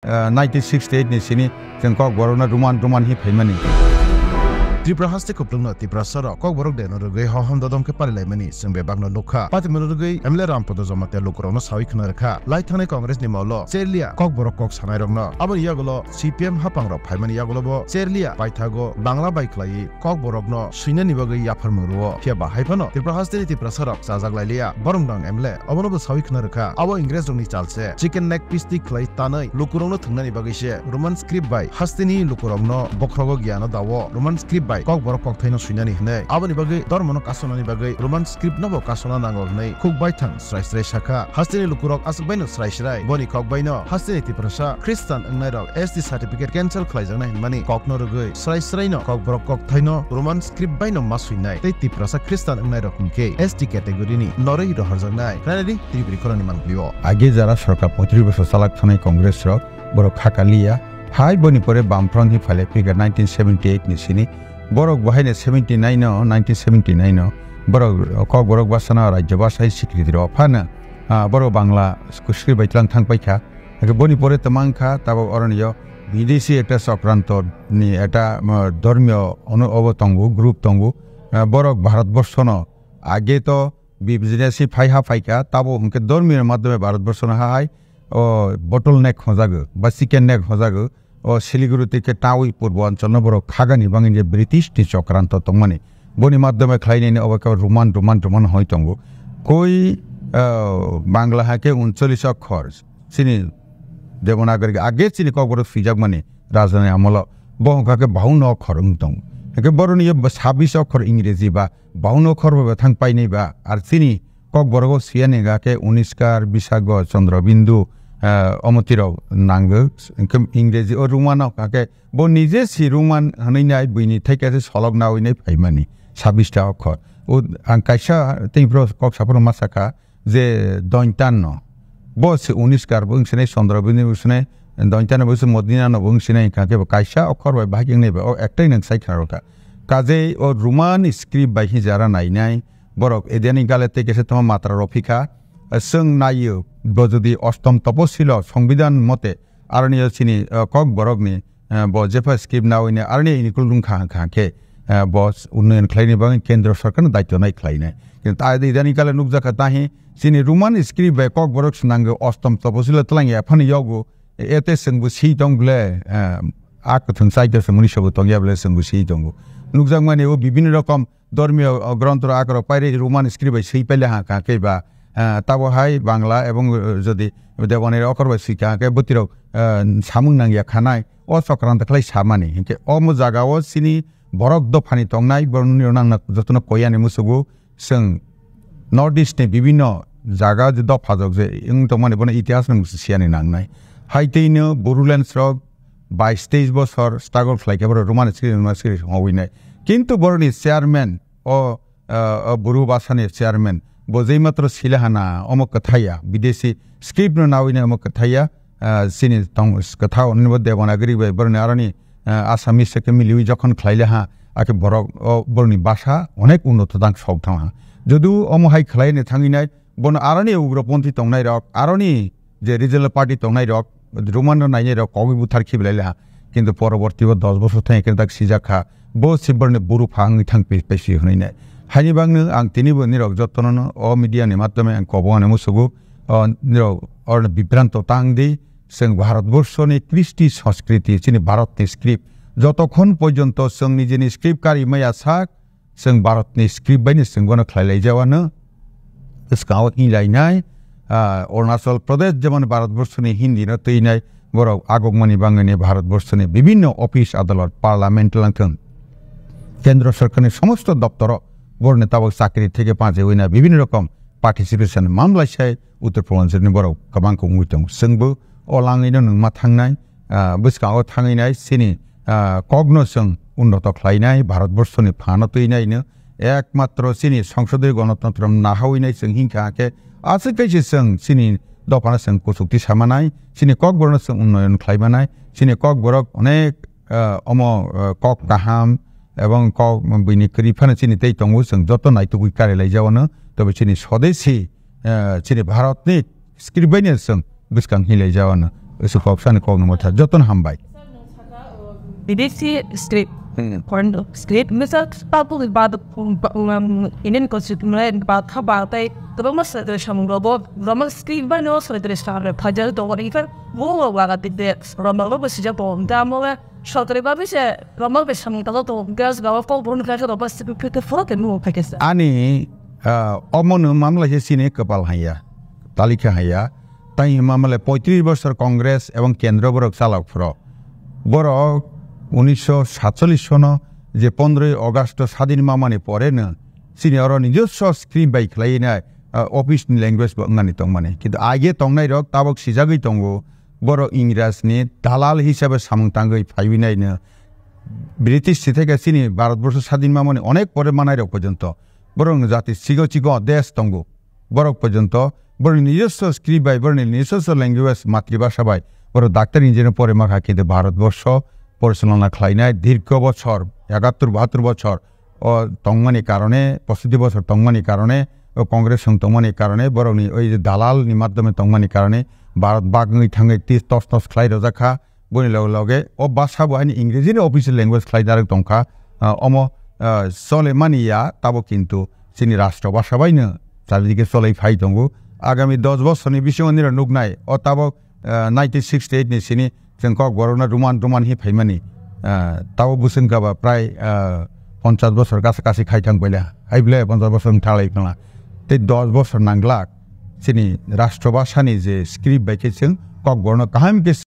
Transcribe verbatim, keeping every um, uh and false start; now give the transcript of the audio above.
ah, nineteen sixty-eight ni sini chwng Kokborokno Roman Roman hi phaimani. Tripura haste kuplungno Tiprasa rok Kokborok de no rwgwi hohom dodom khe parilaimani chwng bebakno nukha. Patimono rwgwi M L A Rampada Jamatia lukurokno sawi khna rwkha. Lai thangnai Congress ni molo cherlia Kokborok kok sanairokno. Aboni yagulo C P M hapang rok phaimani yagulo bo cherlia paithago Bangla bai khlaiwi Kokborokno swinani bagwi yapharmung rwo. Phiya ba hai phano Tripura hasteni Tiprasa rok chajak lailiya. Borok dang M L A obono bo sawi khna rwkha. Abo Ingres rokni chalse. Chicken neck piece twi khlai tanwi lukurokno thwngnani bagwi se Roman script bai hasteni lukurokno bokhrogo giano dawo. Roman script bai Kokborok kokthaino swinani hwnwi. Aboni bagwi dormono kasonani bagwi Roman script no bo kasona nango hwnwi khuk baithang srai srai sakha. Hasteni lukurok aswk baino srai srai. Boni kok baino hasteni Tiprasa Khristan wngnairok S T certificate cancel khlaijaknai hwnmani kokno rwgwi srai sraino Kokborok kokthaino Roman script baino ma swinai tei Tiprasa Khristan wngnairok hwnkhe S T category ni norwi rohorjaknai. Khnanadi Tripuri khoroknwi manpli-o. Age jara sorkar poitris bosor chalak thanai Congress rok borok khakaliya. Hai boni pore Bamfront hi phaile phikha nineteen seventy-eight ni sini. Borok bo haino seventy-nine o, nineteen seventy-nine o borok Kokborok bhasano rajya bhasa hai swikriti rw phano, ah, borok Bangla script bai tlang thang paikha. Hake boni pore twmang kha, tabok oroni yo bidesi ekta chokranto ni ekta, ah, dhormiyo ono obo tongo, group tongo. Ah, borok Bharat borsono age to business hi phai ha phaikha, tabo hwnkhe dormir madhyome Bharat borsono ha hai o bottleneck hojago ba chicken neck hojago. O Siliguri tei khe tawi purbo oncholno borok khagani bangwi je British ni chokranto tongmani. Boni madhyome khlainani obo khe Roman, Roman, Roman hoi tongo. Koi, ah, Bangla hai khe uncholish okhor. Chini Devanagari age chini Kokborok swijakmani rajani amolo bo hwnkha khe baunno okhor wng tongo. Hwnkhe boroni yo sabis okhor Ingreji ba baunno okhor bo bethang painai ba, ar chini Kokborogo siyani hwnkha khe Uniskar, Bisago, Chondrobindu, eh, omo tirok nango. Hwnkhe Ingreji o Roman o hwnkha khe bo nije si Roman hwnwi nai buini thaika se solok nawi nai phaimani sabis ta okhor. O ang kaisa tei bro kok saphano ma sakha, je Dointan no. Bo se Uniskar bo wngsinai, Chondrobindu bo wngsinai, Dointan no bo wngsinai, Modina no bo wngsinai, hwnkha khe bo kaisa okhor bai bahai khe wngnai bai, o ektai nang sai khna rwkha. Kajei o Roman script bai hinwi jara nainai, borok Ediani gale tei kesa tongma matra rw phikha. Chwng naio, bo jodi Ostom Toposilo Songbidan mote aroni o chini, eh, Kokborokni eh, bo jepha script nawi ne aroni inikul rung kha, kha khe, eh, bo s-, unnayan khlaini bagwi kendro sarkarno daityo nai khlainai. Kintu ta idani kale nukjakha tahi chini Roman script bai Kokborok swnangwi Ostom Toposilo twlang ya phano yogo, ete chwngbo si tong ble, eh, a kwthwng chaito se muni sobo tong ya ble chwngbo si tongo. Nukjakmani o bibinno rokom dormiyo, o, gronthorok akorok pairi Roman script bai swi paile ha kha khe ba, eh, tabo hai Bangla ebong, eh, jodi Devanagari okhor bai swi kha khe bwtwirok, eh, samung nang ya khanai o chokranto khlai samani. Hinkhe omo jagao chini borok dophani tongnai borokni nangna jotono koyani musugo chwng North East ni bibinno jaga je dophajok je wng tongmani bono itihas no musu siyani nangnai. Hai teino Bodolands rok bais teis bosor struggle khlai khe borok Roman script, Roman script hongwi nai. Kintu borokni chairman o, ah, o Buru Bhasani chairman bo jei matro sila hana omo kwthaiya, bidesi script no nawi nai omo kwthaiya, ah, chini tong kwtha onini bo Devanagari bai borokni aroni, ah, Assamese se khe miliwi jokhon khlai le ha, akhe borok o borokni bhasha onek unnoto dang sok thang ha. Jodu omo hai khlai ni thangwi nai, bono aroni ugroponthi tongnai rok, aroni je regional party tongnai rok, Roman no nainai rok kogwi buthar khibilai le ha. Kintu poroborti o dos bosor thang khe dak sijak kha. Bo siborni buru pha wngwi thang pi-, pesi hwnwi nai. Haini bagno ang tini bo nirok jotono no o media ni matome ang kobong ani musugo, o nirok orno bibranto tang di, chwng Bharat borso ni kristi sanskriti, chini Bharat ni script, jotokhon porjonto chwng nijini script kari maya sak, chwng Bharat ni script bai ni chwng bono khlai lai jawano. Bwskango hinlainai, ah, Arunachal Pradesh jemon Bharat borso ni Hindi no twinai borok agokmani bangwini Bharat borso ni bibinno office adalot, parliament langthwng, kendro sorkar ni somosto doptoro borokni tabok chakri theke pajewi na bibinno rokom participation mamlai sai Uttar Purbanchal ni borok kwbang khe wngwi tongo. Chwngbo o langwi no nwngma thangnai, ah, bwskango thangwi nai chini, ah, kokno chwng unnoto khlainai, Bharat borso ni phano twinai no ekmatro chini songsodoi gonotantro nahawi nai chwng hinkha khe aswk kaisa chwng chini dophano chwng kuchukti samanai, chini kokborokno chwng unnoyon khlaimanai, chini kokborok onek, ah, omo, ah, kok kaham ebong kok buini kwrwi phano chini tei tongo, chwng joto naitugwi kari lai jawano, tobe chini sodesi, ah, chini Bharatni script bai no chwng bwskang hinlai jawano. Ese kok sani kok nungma tha. Jotono hambai. Bidesi script. Hmm. Foreign script. Misal, tabuk ba, um, Indian constitution, ba, kha ba, tai, Roman script samung robo, Roman script ba no script samung re, phajal to, in fact, mo, mo, ba, ga, de, Roman robo sija bo, da, mo, ga, sorkari ba, bise, Roman be samung talo to, gas, ga, ko, bon, ga, Roman script, ke, foro, ke, mo, ke, ke, sa. Ani, ah, omono mamla se sini kepal haya, talika haya, tai mamla poitris bosor Congress ebong kendro borok chalok phro. Borok unisho satchollish sono je pondroi August sadin mamani pore no chini oro nijoswo script bai khlai nai, ah, office ni language bo wngani tongmani. Kintu age tongnai rok tabok sijagwi tongo, borok Ingraj ni dalal hisabe samung tangwi phaiwi nai no. British si theke chini Bharat borsho sadin mamani onek pore manai rok porjonto borok ni jati chigo chigo desh tongo. Borok porjonto borokni nijoswo script bai, borokni nijoswo language, matribhasha bai borok doctor engineer pore makha, kintu Bharat borsho porichalona khlainai dirgho bochor, egattor bahattor bochor o tongmani karone, poisotti bochor tongmani karone, o Congress song tongmani karone, borokni oi je dalal ni madhyome tongmani karone Bharat bak wngwi thangwi tis tos tos khlai rojak kha. Boni loge loge o bhasha bo haini Ingreji ni official language khlai narwk tongkha. Ah, omo, ah, chole mani ya, tabo kintu chini rashtra bhasha bai no chari dike cholai phai tongo. Agami dos bosor ni bisingo nini rok nuknai, o tabok, ah, nineteen sixty-eight ni sini chwng Kokborok no Roman, Roman hi phaimani. Ah, tabok bwswng kha ba prai, ah, ponchas bosor kasa kasi khai thang paila. Hai bwle ponchas bosor wng thalai phana. Tei dos bosor nanglak chini rashtra bhasha ni je script bai khe chwng Kokborok no kaham khe